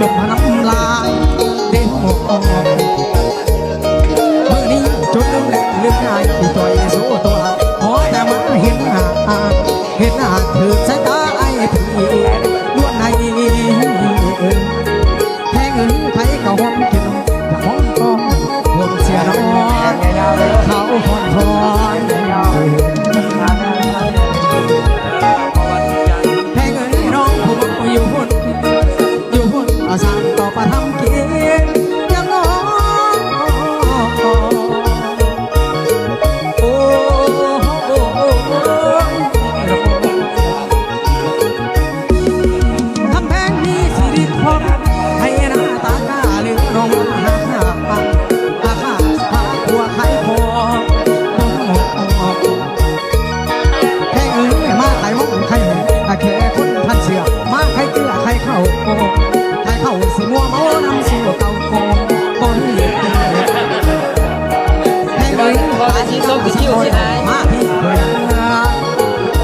ຈົນພະນ້ຳລາຍເດ້ ມື້ນີ້ຈົນລືມແລະລືມງ່າຍ ທີ່ຈ່ອຍໂຊຕົວ ຂໍແຕ່ມາເຫັນໜ້າ ເຫັນໜ້າຖືກສາຍຕາອ້າຍພີ່ ລວນໃນ ແພງເອີຍ ໃຜກໍຫອມກິນ ຢາກຫອມກໍຫອມ ເສຍເນາະ ເຂົ້າຮ້ອນໆ ແພງເອີຍ ນ້ອງຜູ້ເວົ້າຢູ່ພຸ້ນ ຢູ່ພຸ້ນ ເອົາສານຕໍ່ປະທຳກິນ ຍັງນ້ອຍ ໂອ້ ຄຳແພງມີຊີວິດພ້ອມ ໃຫ້ໜ້າຕາກາເຫຼືອນ້ອງ ຫາກ ຫາກ ຫາກ ຫາກ ຫາກຜົວຂາຍຂອງ ແພງເອີຍ ມາຂາຍໝໍ້ຂາຍໝູ ແຄ່ຄົນພັນເຊືອ ມາຂາຍເກືອຂາຍເຂົ້າ ຂາຍເຂົ້າຊິມົວເມົານຳສູ່ເກົ່າ ບໍ່ມີ ແພງເອີຍ ມາທີ່ເພື່ອ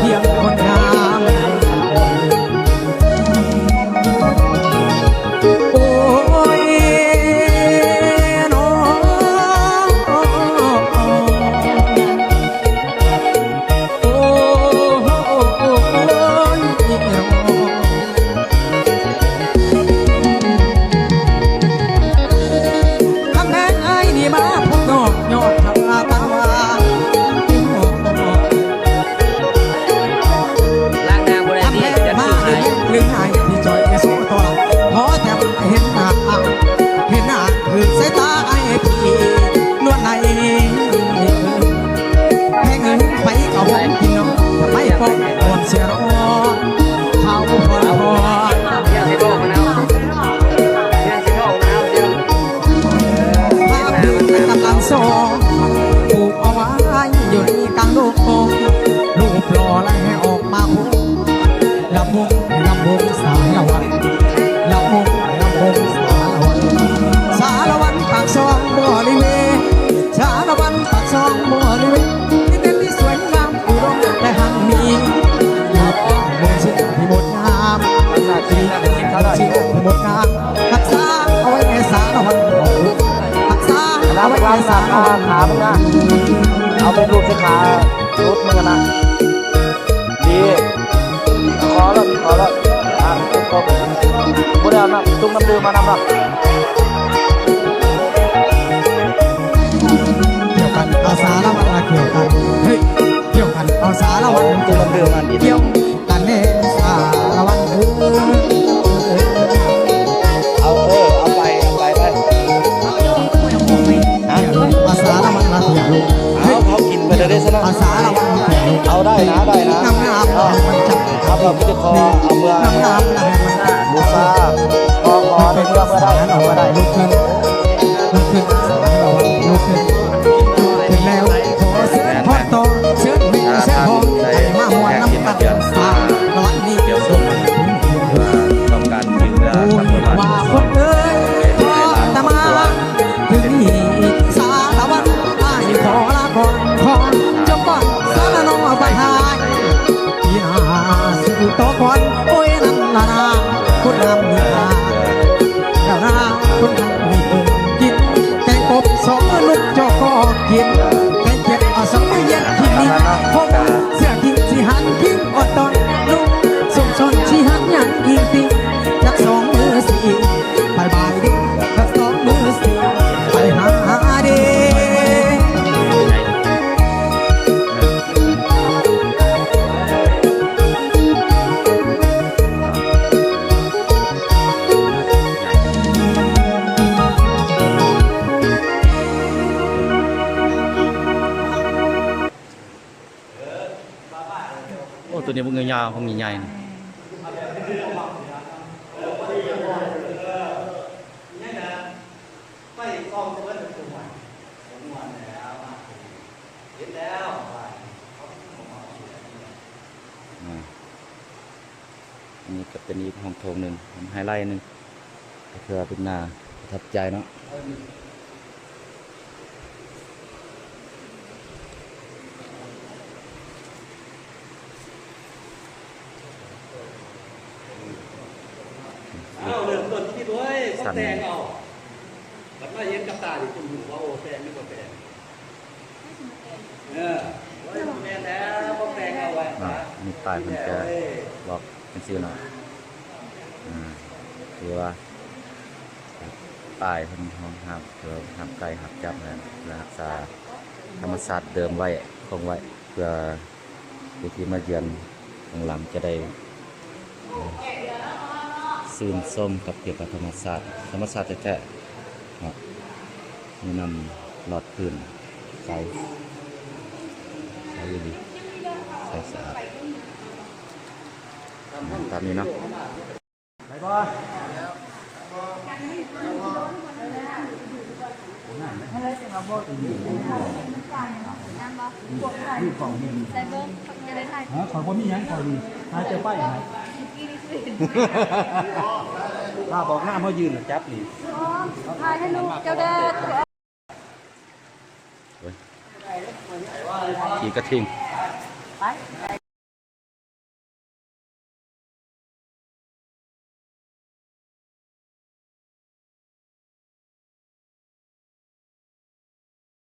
ພຽງຄົນງາມ ໂອ້ຍ ນ້ອງ ໂອ້ຍ ຄຳແພງອ້າຍນີ້ມາພົບນ້ອງ ຍ້ອນຄຳວ່າຕາວ່າ ລ້າງໜ້າບໍ່ໄດ້ຕິ ຢາກຊື້ໃຫ້ ລຶ້ງໃຫ້ທີ່ຈ່ອຍໂຊຕົວ ຂໍແຕ່ເຫັນໜ້າ ເຫັນໜ້າ ຖືກສາຍຕາອ້າຍພີ່ ນວນໃນ ແພງເອີຍ ໃຜກໍຫອມກິນເນາະ ໄປຟ້ອງກ່ອນເສຍເນາະ ເຮົາພອນພອນ ພາບພື້ນກຳລັງຊອງ ປູກເອົາໄວ້ຢູ່ໃນກາງໂລກ ຮູບຫຼໍ່ແລະໃຫ້ອອກມາຄົງ ລຳວົງ ລຳວົງສາລະວັນ ລຳວົງ ລຳວົງສາລະວັນ ສາລະວັນປາກຊ່ອງບໍລິເວນ ສາລະວັນປາກຊ່ອງບໍລິເວນ ທີ່ເຕັມໄດ້ສວຍງາມອຸດົມແຕ່ຮັ່ງມີ ມີແຕ່ເມືອງເຊຍທີ່ງົດງາມ ທີ່ເມືອງເຊຍທີ່ງົດງາມ ຮັກສາເອົາໄວ້ແດ່ສາລະວັນ ຮັກສາເອົາໄວ້ແດ່ສາລະວັນ ຂາມຶງນະ ເອົາໄປລູບໃສ່ຂາ ຫຼຸດມືນະ ດີ ຂໍລະ ຂໍລະ ອ່າ ບໍ່ໄດ້ເອົານ້ຳ ຕຸງນ້ຳດື່ມມານຳລະ ກ່ຽວກັນ ເອົາສາລະວັນລະ ກ່ຽວກັນ ເຮີ້ຍ ກ່ຽວກັນ ເອົາສາລະວັນ ຕຸງນ້ຳດື່ມມາ ກ່ຽວກັນແດ່ສາລະວັນ ເອີ ເອົາ ເອີ ເອົາໄປ ເອົາໄປ ໄປ ຮະ ເອົາສາລະວັນລະ ເອົາ ເອົາກິນ ໄປເລີຍເດ້ຊັ້ນນະ ເອົາໄດ້ນະ ໄດ້ນະ ງາມໆ ເອົາ ເອົາ ເອົາ ເອົາ ເອົາເມືອ ງາມໆ ນະ ບູຊາ ຂໍ ຂໍໃນເມືອ ເມືອໄດ້ ເມືອໄດ້ ລຸກຂຶ້ນ ລຸກຂຶ້ນ ລຸກຂຶ້ນ ຂຶ້ນແລ້ວ ຂໍເຊີນພອນຕໍ່ ເຊີນແມ່ເຊີນພໍ່ ໃຫ້ມາມ່ວນນຳກັນ ສາລະວັນນີ້ ທ່ຽວຊົມ ຕ້ອງການກິນເວລາ ໂອ້ຍ ວ່າຄົນເອີຍ ຂໍຕະມາ ເປັນເວລາສົມຄວນ ເຖິງນີ້ສາລະວັນ ອ້າຍຂໍລາກ່ອນ ຂໍຈົບກ່ອນສາລະນ້ອງບັກຫາຍ ປີໜ້າຊິຢູ່ຕໍ່ກ່ອນ ໂອ້ຍ ນັ້ນລະນາ ຄົນງາມມີຄ່າ ແລ້ວນາ ຄົນງາມມີເບິ່ງກິນ ແກງກົບສອງມື້ ນົກຈອກກໍກິນ ແກງເຈັດເອົາສອງມື້ ເຢັນກິນນີ້ ຄົນເສື້ອກິນຊິຫັນກິນ ອອດຕອນ ນຸ່ງສົ່ງສອນຊິຫັນຍັງອີກຕິ ຈັກສອງມື້ຊິໄປບາຍດີ ຈັກສອງມື້ຊິໄປຫາເດ. ໂອ້ ໂຕນີ້ບັກຍາວໆ ບັກໃຫຍ່ໆ ນີ້ ອາ ອັນນີ້ກໍເປັນອີກຫ້ອງໂຖງໜຶ່ງ ເປັນໄຮໄລໜຶ່ງ ກໍຖືວ່າເປັນໜ້າປະທັບໃຈເນາະ. ເອົາ ເລີ່ມຕົ້ນ ໂອ້ຍ ບໍ່ແຕ່ງເອົາ ບັດມາເຫັນກັບຕານີ້ຈຶ່ງຮູ້ວ່າ ໂອ້ ແຕ່ງຫຼືບໍ່ແຕ່ງ. ເອີ ໂອ້ຍ ບໍ່ແມ່ນແລ້ວ ບໍ່ແຕ່ງເອົາໄວ້ ເນາະ. ມີປ້າຍເພິ່ນກະບອກຈັ່ງຊີ້ເນາະ. ອືມ ຖືວ່າປ້າຍເພິ່ນຮອງຮັບ ເພື່ອຮັບໄກ່ຮັບຈັບນັ້ນ ເພື່ອຮັກສາທຳມະຊາດເດີມໄວ້ ຄົງໄວ້ ເພື່ອ ຜູ້ທີ່ມາເຢືອນທາງຫຼັງຈະໄດ້ ເອີ ຊື່ນຊົມກັບກ່ຽວກັບທຳມະຊາດ, ທຳມະຊາດແທ້ໆເນາະ. ມີນ້ຳຫຼອດພື້ນໃສ ໃສອີ່ຫຼີ ໃສສະອາດ ຕາມນີ້ເນາະ. ໄດ້ບໍ່? ໃສ່ເບິ່ງ ຂ້ອຍບໍ່ມີຫຍັງ ຂ້ອຍນີ້ຫາເຈົ້າໄປໃຫ້ ຖ້າບອກນາມເຮົາຢືນຈັບນີ້ ຖ່າຍໃຫ້ລູກເຈົ້າແດ່. ໂອ້ຍ ຂີ້ກະທິ່ງ ໄປ.